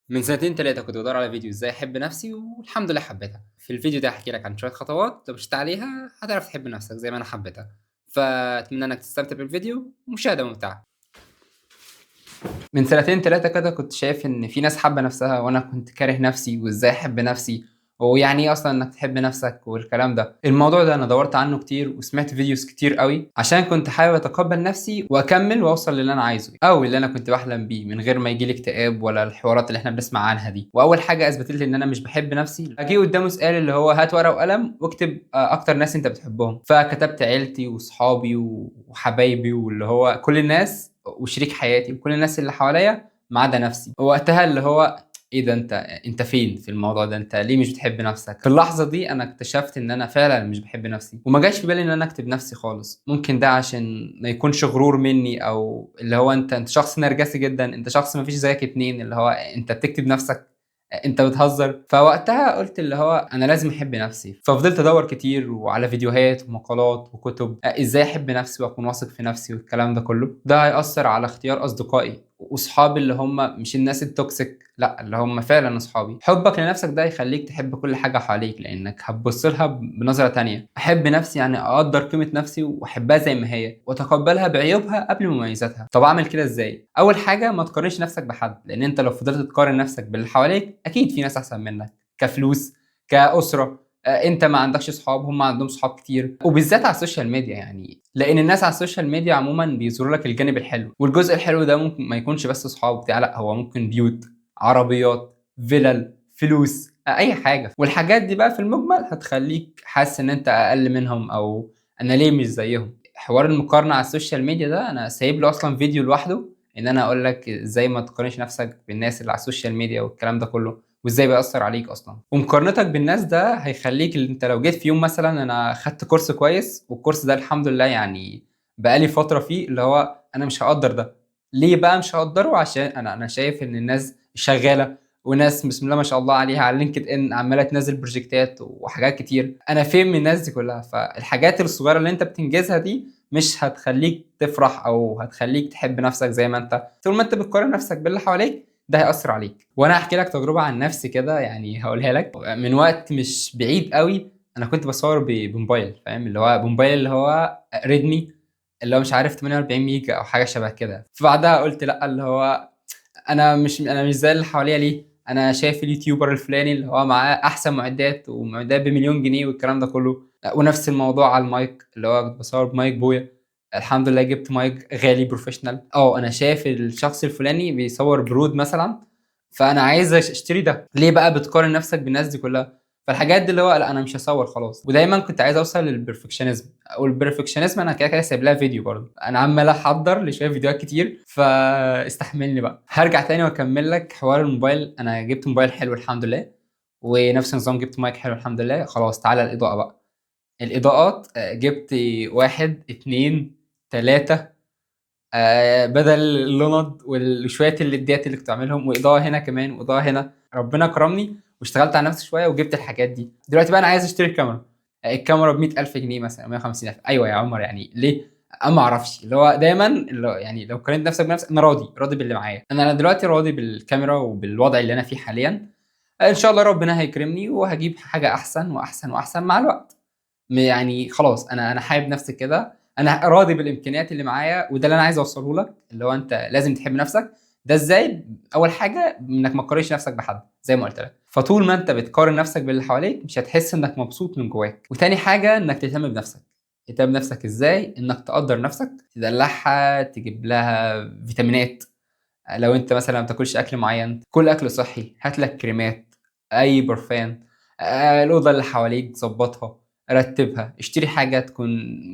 من سنتين 3 كنت بادوّر على فيديو إزاي أحب نفسي والحمد لله حبيتها. في الفيديو ده هاحكي لك عن شوية خطوات لو مشيت عليها هتعرف تحب نفسك زي ما أنا حبيتها. فأتمنى إنك تستمتع بالفيديو، ومشاهدة ممتعة. من سنتين 3 كده كنت شايف إن في ناس حابة نفسها وأنا كنت كاره نفسي وإزاي أحب نفسي، ويعني إيه أصلًا إنك تحب نفسك والكلام ده. الموضوع ده أنا دورت عنه كتير وسمعت videos كتير أوي، عشان كنت حابب أتقبل نفسي وأكمل وأوصل للي أنا عايزه، أو اللي أنا كنت باحلم بيه من غير ما ييجي لي اكتئاب ولا الحوارات اللي إحنا بنسمع عنها دي. وأول حاجة أثبتت لي إن أنا مش باحب نفسي، جه قدامي سؤال اللي هو هات ورقة وقلم واكتب أكتر ناس أنت بتحبهم، فكتبت عيلتي وصحابي وحبايبي واللي هو كل الناس وشريك حياتي وكل الناس اللي حواليا ما عدا نفسي. وقتها اللي هو إيه ده، أنت فين في الموضوع ده؟ أنت ليه مش بتحب نفسك؟ في اللحظة دي أنا اكتشفت إن أنا فعلًا مش باحب نفسي، وما جاش في بالي إن أنا أكتب نفسي خالص. ممكن ده عشان ما يكونش غرور مني، أو اللي هو أنت شخص نرجسي جدًا، أنت شخص ما فيش زيك اتنين، اللي هو أنت بتكتب نفسك، أنت بتهزر. فوقتها قلت اللي هو أنا لازم أحب نفسي، ففضلت أدور كتير وعلى فيديوهات ومقالات وكتب إزاي أحب نفسي وأكون واثق في نفسي والكلام ده كله. ده هيأثر على اختيار أصدقائي وأصحابي اللي هم مش الناس ال toxic، لا اللي هم فعلا أصحابي. حبك لنفسك ده يخليك تحب كل حاجة حواليك، لأنك هتبص لها بنظرة تانية. أحب نفسي يعني أقدر قيمة نفسي وأحبها زي ما هي وأتقبلها بعيوبها قبل مميزاتها. طب أعمل كده إزاي؟ أول حاجة ما تقارنش نفسك بحد، لأن أنت لو فضلت تقارن نفسك باللي حواليك أكيد في ناس أحسن منك، كفلوس، كأسرة، أنت ما عندكش صحاب، هم عندهم صحاب كتير، وبالذات على ال social media يعني، لأن الناس على ال social media عموما بيظهروا لك الجانب الحلو، والجزء الحلو ده ممكن ما يكونش بس صحاب بتاع، لا هو ممكن بيوت، عربيات، فيلل، فلوس، اي حاجة. والحاجات دي بقى في المجمل هتخليك حاسس ان انت اقل منهم، او انا ليه مش زيهم. حوار المقارنة على ال social media ده انا سايب له اصلا فيديو لوحده، ان انا اقول لك ازاي ما تقارنش نفسك بالناس اللي على ال social media والكلام ده كله، وازاي بيأثر عليك اصلا. ومقارنتك بالناس ده هيخليك اللي انت لو جيت في يوم مثلا انا خدت كورس كويس، والكورس ده الحمد لله يعني بقالي فترة فيه، اللي هو انا مش هقدر ده. ليه بقى مش هقدره؟ عشان انا شايف ان الناس شغالة، وناس بسم الله ما شاء الله عليها على LinkedIn عماله تنزل بروجكتات وحاجات كتير، انا فين من الناس دي كلها؟ فالحاجات الصغيرة اللي انت بتنجزها دي مش هتخليك تفرح او هتخليك تحب نفسك زي ما انت. طول ما انت بتقارن نفسك باللي حواليك ده هيأثر عليك. وانا هحكي لك تجربه عن نفسي كده، يعني هقولها لك من وقت مش بعيد قوي. انا كنت بصور بموبايل، فاهم؟ اللي هو بموبايل اللي هو ريدمي، اللي هو مش عارف 48 ميجا او حاجة شبه كده. فبعدها قلت لا، اللي هو انا مش زي اللي حواليا. ليه؟ انا شايف ال YouTuber الفلاني اللي هو معاه احسن معدات ومعدات ب1,000,000 جنيه والكلام ده كله. ونفس الموضوع على المايك، اللي هو كنت بصور بمايك بويا، الحمد لله جبت مايك غالي professional. انا شايف الشخص الفلاني بيصور ب Rode مثلا، فانا عايز اشتري ده. ليه بقى بتقارن نفسك بالناس دي كلها؟ فالحاجات دي اللي هو لا انا مش هصور خلاص. ودايما كنت عايز اوصل لل perfectionism، وال perfectionism انا كده كده سايب لها فيديو برضه، انا عمال احضر لشويه فيديوهات كتير، فاستحملني بقى. هرجع تاني واكمل لك حوار الموبايل. انا جبت موبايل حلو الحمد لله، ونفس النظام جبت مايك حلو الحمد لله. خلاص تعالى الاضاءة بقى. الاضاءات، جبت 1 2 3، بدل اللند وشوية الليدات اللي كنت بعملهم، واضاءة هنا كمان واضاءة هنا. ربنا كرمني واشتغلت على نفسي شوية وجبت الحاجات دي. دلوقتي بقى انا عايز اشتري كاميرا، الكاميرا ب 100,000 جنيه مثلا، 150,000. ايوه يا عمر، يعني ليه؟ انا ما اعرفش. اللي هو دايما اللي هو يعني لو قارنت نفسك بنفسك، انا راضي باللي معايا. انا دلوقتي راضي بالكاميرا وبالوضع اللي انا فيه حاليا. ان شاء الله ربنا هيكرمني وهجيب حاجة احسن واحسن واحسن مع الوقت. يعني خلاص انا حابب نفسي كده، انا راضي بالامكانيات اللي معايا، وده اللي انا عايز اوصله لك، اللي هو انت لازم تحب نفسك. ده ازاي؟ اول حاجة انك ما تقارنش نفسك بحد زي ما قلت لك. فطول ما انت بتقارن نفسك باللي حواليك مش هتحس انك مبسوط من جواك. وتاني حاجة انك تهتم بنفسك. تهتم بنفسك ازاي؟ انك تقدر نفسك، تدلعها، تجيب لها فيتامينات. لو انت مثلا ما بتاكلش اكل معين، كل اكل صحي، هات لك كريمات، اي برفان، الاوضة اللي حواليك ظبطها، رتبها، اشتري حاجة تكون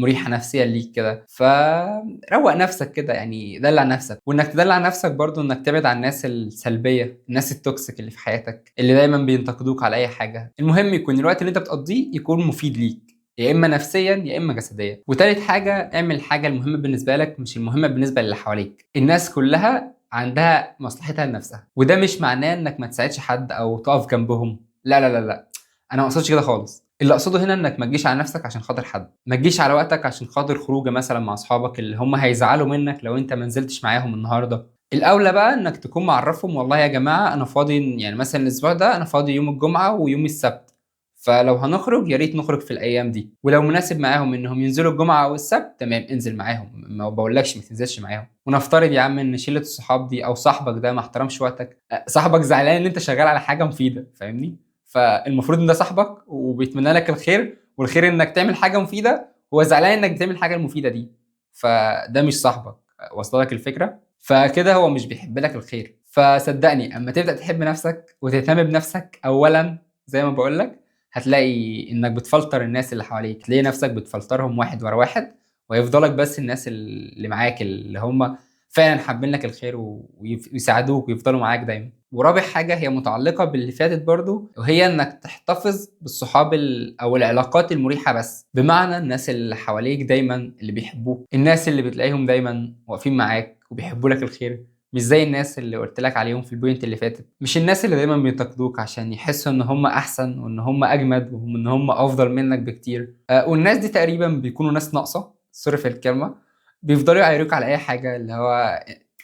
مريحة نفسيا ليك كده، فروق نفسك كده، يعني دلع نفسك. وانك تدلع نفسك برضو انك تبعد عن الناس السلبية، الناس ال toxic اللي في حياتك، اللي دايما بينتقدوك على اي حاجة. المهم يكون الوقت اللي انت بتقضيه يكون مفيد ليك، يا اما نفسيا يا اما جسديا. وتالت حاجة، اعمل الحاجة المهمة بالنسبة لك مش المهمة بالنسبة للي حواليك. الناس كلها عندها مصلحتها لنفسها، وده مش معناه انك ما تساعدش حد او تقف جنبهم، لا لا لا لا، انا ما اقصدش كده خالص. اللي اقصده هنا انك ما تجيش على نفسك عشان خاطر حد، ما تجيش على وقتك عشان خاطر خروجه مثلا مع اصحابك اللي هم هيزعلوا منك لو انت ما نزلتش معاهم النهارده. الاولى بقى انك تكون معرفهم، والله يا جماعة انا فاضي، يعني مثلا الاسبوع ده انا فاضي يوم الجمعة ويوم السبت، فلو هنخرج يا ريت نخرج في الايام دي. ولو مناسب معاهم انهم ينزلوا الجمعة او السبت تمام، انزل معاهم، ما بقولكش ما تنزلش معاهم. ونفترض يا عم ان شله الصحاب دي او صاحبك ده ما احترمش وقتك، صاحبك زعلان ان انت شغال على حاجة مفيدة، فاهمني؟ فالمفروض ان ده صاحبك وبيتمنى لك الخير، والخير انك تعمل حاجة مفيدة، هو زعلان انك بتعمل الحاجة المفيدة دي، فده مش صاحبك. واصله لك الفكرة؟ فكده هو مش بيحب لك الخير. فصدقني اما تبدا تحب نفسك وتهتم بنفسك اولا زي ما بقول لك، هتلاقي انك بتفلتر الناس اللي حواليك، تلاقي نفسك بتفلترهم واحد ورا واحد، ويفضلك بس الناس اللي معاك اللي هم فعلا حابين لك الخير ويساعدوك ويفضلوا معاك دايما. ورابع حاجة هي متعلقه باللي فاتت برضو، وهي انك تحتفظ بالصحاب او العلاقات المريحة بس، بمعنى الناس اللي حواليك دايما اللي بيحبوك، الناس اللي بتلاقيهم دايما واقفين معاك وبيحبوا لك الخير، مش زي الناس اللي قلت لك عليهم في ال point اللي فاتت، مش الناس اللي دايما بينتقدوك عشان يحسوا ان هم احسن وان هم اجمد وان هم افضل منك بكتير. والناس دي تقريبا بيكونوا ناس ناقصه، sorry في الكلمة، بيفضلوا يعايروك على اي حاجة، اللي هو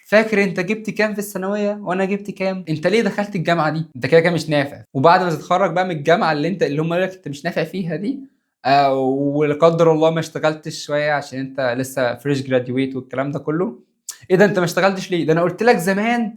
فاكر انت جبت كام في الثانوية وانا جبت كام، انت ليه دخلت الجامعة دي، انت كده كده مش نافع. وبعد ما تتخرج بقى من الجامعة اللي هم قالوا لك انت مش نافع فيها دي، ولا قدر الله ما اشتغلتش شوية عشان انت لسه fresh graduate والكلام ده كله، ايه ده انت ما اشتغلتش ليه، ده انا قلت لك زمان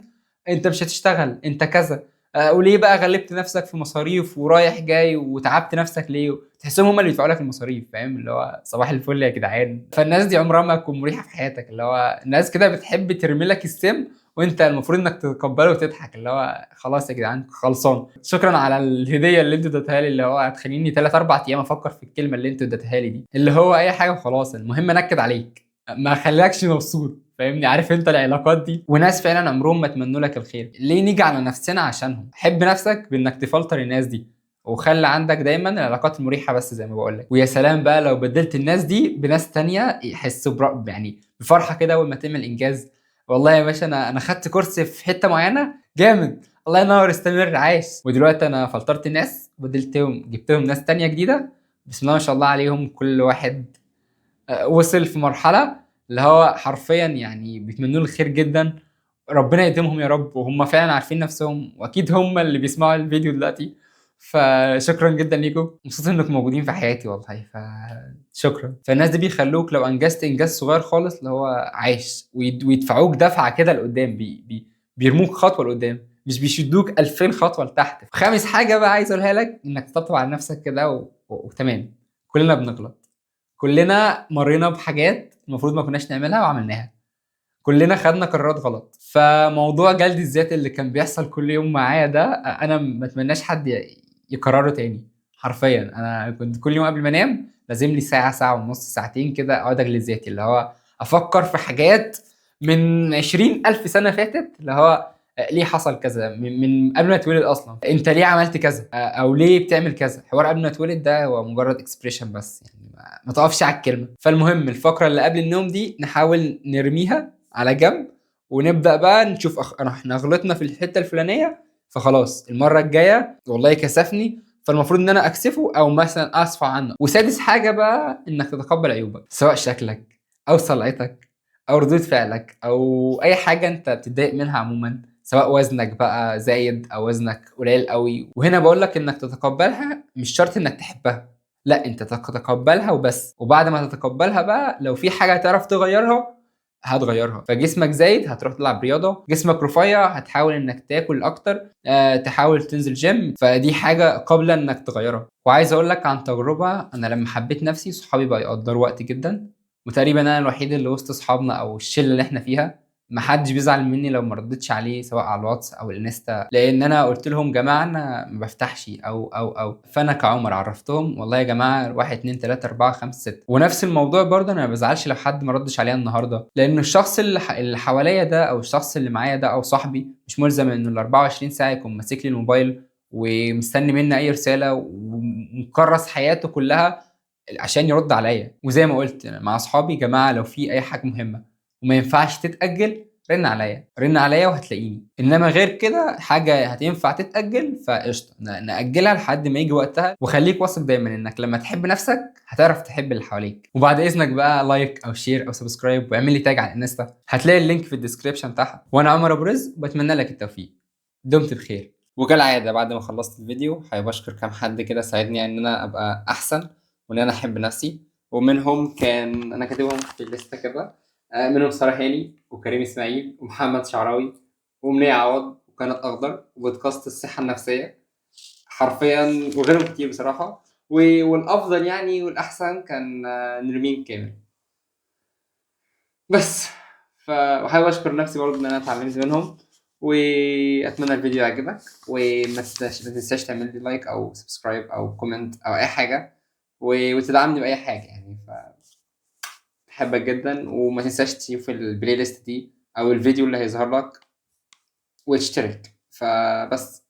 انت مش هتشتغل، انت كذا، وليه بقى غلبت نفسك في مصاريف ورايح جاي وتعبت نفسك ليه؟ تحسهم هم اللي بيدفعوا لك المصاريف، فاهم؟ اللي هو صباح الفل يا جدعان. فالناس دي عمرها ما تكون مريحه في حياتك، اللي هو الناس كده بتحب ترمي لك السم وانت المفروض انك تتقبله وتضحك، اللي هو خلاص يا جدعان خلصان، شكرا على الهدية اللي انتوا اديتها لي، اللي هو هتخليني 3 4 ايام افكر في الكلمة اللي انتوا اديتها لي دي، اللي هو اي حاجة وخلاص، المهم انكد عليك ما خلاكش مبسوط، فاهمني؟ عارف انت العلاقات دي. وناس فعلا عمرهم ما تمنوا لك الخير، ليه نيجي على نفسنا عشانهم؟ حب نفسك بانك تفلتر الناس دي، وخلي عندك دايما العلاقات المريحة بس زي ما بقول لك. ويا سلام بقى لو بدلت الناس دي بناس تانية يحسوا يعني بفرحة كده اول ما تعمل انجاز، والله يا باشا انا خدت كورس في حتة معينة جامد، الله ينور، استمر، عايش. ودلوقتي انا فلترت الناس بدلتهم، جبتهم ناس تانية جديدة، بسم الله ما شاء الله عليهم، كل واحد وصل في مرحلة اللي هو حرفيا يعني بيتمنوا له الخير جدا، ربنا يديمهم يا رب، وهم فعلا عارفين نفسهم، واكيد هم اللي بيسمعوا الفيديو دلوقتي، فشكرا جدا ليكم، مبسوط انكم موجودين في حياتي والله، فشكرا. فالناس دي بيخلوك لو انجزت انجاز صغير خالص اللي هو عايش، ويدفعوك دفعه كده لقدام، بي بي بيرموك خطوة لقدام، مش بيشدوك 2000 خطوة لتحت. خامس حاجة بقى عايز اقولها لك، انك تطبطب على نفسك كده وتمام. كلنا بنغلط، كلنا مرينا بحاجات المفروض ما كناش نعملها وعملناها، كلنا خدنا قرارات غلط. فموضوع جلد الذات اللي كان بيحصل كل يوم معايا ده انا ما اتمناش حد يكرره تاني حرفيا. انا كنت كل يوم قبل ما انام لازم لي ساعة، ساعة ونص، ساعتين كده اقعد اجلد ذاتي، اللي هو افكر في حاجات من 20,000 سنة فاتت، اللي هو ليه حصل كذا من قبل ما اتولد اصلا، انت ليه عملت كذا او ليه بتعمل كذا. حوار قبل ما اتولد ده هو مجرد expression بس، يعني ما تقفش على الكلمة. فالمهم الفقرة اللي قبل النوم دي نحاول نرميها على جنب، ونبدا بقى نشوف احنا غلطنا في الحتة الفلانية، فخلاص المرة الجاية والله كسفني، فالمفروض ان انا اكسفه او مثلا اصفى عنه. وسادس حاجة بقى انك تتقبل عيوبك، سواء شكلك او صلعتك او ردود فعلك او اي حاجة انت بتتضايق منها عموما، سواء وزنك بقى زايد او وزنك قليل قوي. وهنا بقول لك انك تتقبلها، مش شرط انك تحبها، لا انت تتقبلها وبس. وبعد ما تتقبلها بقى لو في حاجة هتعرف تغيرها هتغيرها. فجسمك زايد هتروح تلعب رياضة، جسمك رفيع هتحاول انك تاكل اكتر، تحاول تنزل جيم، فدي حاجة قابله انك تغيرها. وعايز اقول لك عن تجربه، انا لما حبيت نفسي صحابي بقى يقدروا وقتي جدا، وتقريبا انا الوحيد اللي وسط اصحابنا او الشلة اللي احنا فيها ما حدش بيزعل مني لو ما ردتش عليه، سواء على الواتس او الانستا، لان انا قلت لهم جماعة انا ما بفتحش او او او. فانا كعمر عرفتهم والله يا جماعة 1 2 3 4 5 6. ونفس الموضوع برضه انا ما بزعلش لو حد ما ردش عليا النهارده، لان الشخص اللي حواليا ده او الشخص اللي معايا ده او صاحبي مش ملزم انه ال 24 ساعة يكون ماسك لي الموبايل ومستني مني اي رسالة ومكرس حياته كلها عشان يرد عليا. وزي ما قلت مع اصحابي جماعة لو في اي حاجة مهمة وما ينفعش تتاجل رن عليا، رن عليا وهتلاقيني. انما غير كده حاجة هتنفع تتاجل فقشطه، ناجلها لحد ما يجي وقتها. وخليك واثق دايما انك لما تحب نفسك هتعرف تحب اللي حواليك. وبعد اذنك بقى like او share او subscribe، واعمل لي tag على الانستا، هتلاقي ال link في ال description تحت. وانا عمر ابو رزق، وبتمنى لك التوفيق، دمت بخير. وكالعادة بعد ما خلصت الفيديو حابب اشكر كام حد كده ساعدني ان انا ابقى احسن وان انا احب نفسي، ومنهم كان انا كاتبهم في الليستة كده، منهم ساره هاني وكريم اسماعيل ومحمد شعراوي ومنية عوض وقناة اخضر وبودكاست الصحة النفسية حرفيا، وغيرهم كتير بصراحة. والافضل يعني والاحسن كان نرمين كامل بس. وحابب اشكر نفسي برضه ان انا اتعلمت منهم، واتمنى الفيديو يعجبك، وما تنساش تعمل لي like او subscribe او comment او اي حاجة، وتدعمني باي حاجة يعني. بحبك جدا، وما تنساش تشوف ال playlist دي او الفيديو اللي هيظهر لك وتشترك. فبس.